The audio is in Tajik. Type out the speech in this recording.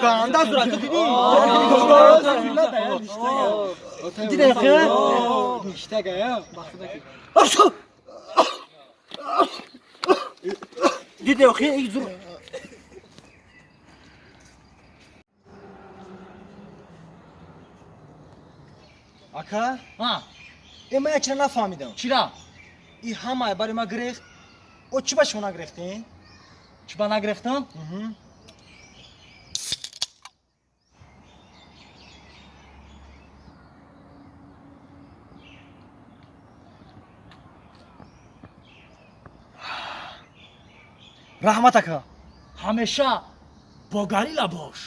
Ганда сурат дидӣ? Дидӣ? Ништага. Дидӣ охи зур. Ака, э ман як чира нафаҳмидам. Чира? И ҳамаи барои ма гирехт. О чӣ ба шумо нагирехтем? Чӣ ба нагирехтам? Раҳмат, ака. Ҳамеша бо горилла бош.